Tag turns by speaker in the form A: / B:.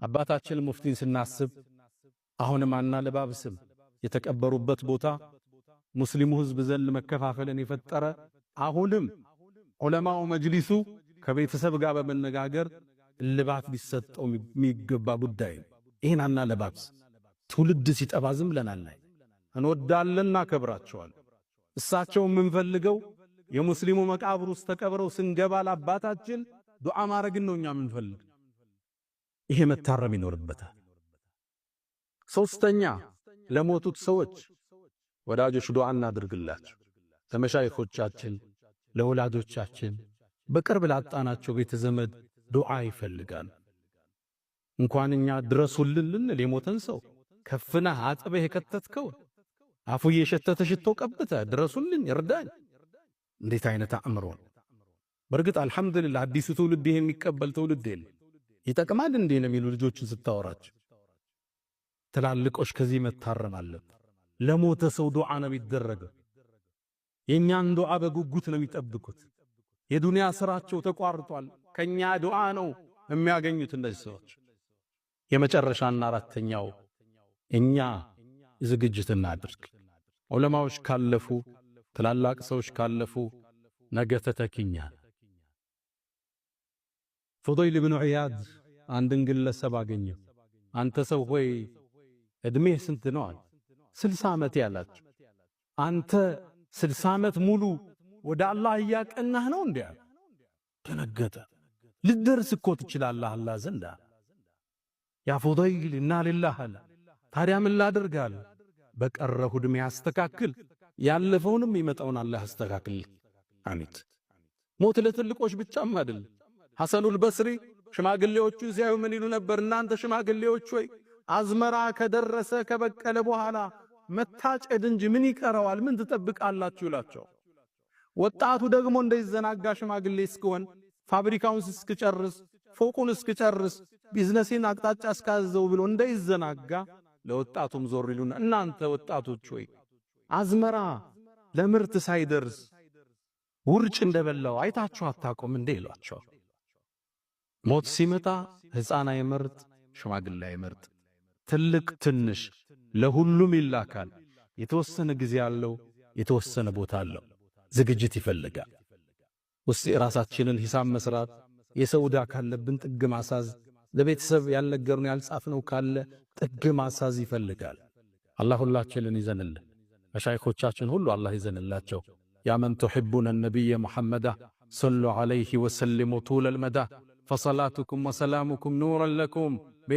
A: አባታችን ሙፍቲን ስናስብ አሁንም አናለባብስም። የተቀበሩበት ቦታ ሙስሊሙ ህዝብ ዘንድ መከፋፈልን የፈጠረ፣ አሁንም ዑለማው መጅሊሱ ከቤተሰብ ጋር በመነጋገር እልባት ሊሰጠው የሚገባ ጉዳይ ነው። ይህን አናለባብስ። ትውልድ ሲጠባ ዝም ብለን አናይ። እንወዳለን፣ እናከብራቸዋለን። እሳቸው የምንፈልገው የሙስሊሙ መቃብር ውስጥ ተቀብረው ስንገባ ለአባታችን ዱዓ ማድረግን ነው እኛ የምንፈልግ። ይሄ መታረም ይኖርበታል። ሶስተኛ፣ ለሞቱት ሰዎች ወዳጆች ዱዓ እናድርግላቸው። ለመሻይኾቻችን፣ ለወላጆቻችን፣ በቅርብ ላጣናቸው ቤተ ዘመድ ዱዓ ይፈልጋል። እንኳን እኛ ድረሱልን ልንል የሞተን ሰው ከፍነህ አጥበህ የከተትከው፣ አፉ እየሸተተ ሽቶ ቀብተህ ድረሱልኝ እርዳኝ፣ እንዴት አይነት አእምሮ ነው? በእርግጥ አልሐምዱሊላህ አዲሱ ትውልድ ይሄን የሚቀበል ትውልድ የለም። ይጠቅማል እንዴ ነው የሚሉ ልጆችን ስታወራቸው። ትላልቆች ከዚህ መታረም አለብን። ለሞተ ሰው ዱዓ ነው የሚደረገው። የኛን ዱዓ በጉጉት ነው የሚጠብቁት። የዱንያ ስራቸው ተቋርጧል። ከኛ ዱዓ ነው የሚያገኙት እነዚህ ሰዎች። የመጨረሻና አራተኛው፣ እኛ ዝግጅት እናድርግ። ዑለማዎች ካለፉ፣ ትላላቅ ሰዎች ካለፉ ነገ ተተኪ እኛ። ፉደይል ብኑ ዒያድ አንድን ግለሰብ አገኘው። አንተ ሰው ሆይ፣ እድሜህ ስንት ነው አለ። 60 ዓመት ያላቸው። አንተ 60 ዓመት ሙሉ ወደ አላህ እያቀናህ ነው እንዴ? አለ። ደነገጠ። ልትደርስ እኮ ትችላለህ አላህ ዘንድ። ያ ፉደይል፣ ኢና ሊላህ አለ። ታዲያ ምን ላድርግ አለ። በቀረሁ ዕድሜ አስተካክል፣ ያለፈውንም የሚመጣውን አላህ አስተካክል። አሚት ሞት ለትልቆች ብቻም አይደለም። ሐሰኑል በስሪ ሽማግሌዎቹ ሲያዩ ምን ይሉ ነበር? እናንተ ሽማግሌዎች ሆይ፣ አዝመራ ከደረሰ ከበቀለ በኋላ መታጨድ እንጂ ምን ይቀረዋል? ምን ትጠብቃላችሁ? ይላቸው። ወጣቱ ደግሞ እንዳይዘናጋ ሽማግሌ እስክሆን፣ ፋብሪካውን እስክጨርስ፣ ፎቁን እስክጨርስ፣ ቢዝነሴን አቅጣጫ እስካዘው ብሎ እንዳይዘናጋ ለወጣቱም ዞር ይሉና እናንተ ወጣቶች ሆይ፣ አዝመራ ለምርት ሳይደርስ ውርጭ እንደበላው አይታችሁ አታውቁም እንዴ? ይሏቸዋል። ሞት ሲመጣ ሕፃን አይመርጥ፣ ሽማግሌ አይመርጥ፣ ትልቅ ትንሽ ለሁሉም ይላካል። የተወሰነ ጊዜ አለው፣ የተወሰነ ቦታ አለው። ዝግጅት ይፈልጋል። ውስጥ የራሳችንን ሂሳብ መስራት፣ የሰው ዕዳ ካለብን ጥግ ማሳዝ፣ ለቤተሰብ ያልነገርነው ያልጻፍነው ካለ ጥግ ማሳዝ ይፈልጋል። አላህ ሁላችንን ይዘንልን። መሻይኾቻችን ሁሉ አላህ ይዘንላቸው። يا من تحبون النبي محمدا صلوا عليه وسلموا طول المدى فصلاتكم وسلامكم نورا لكم.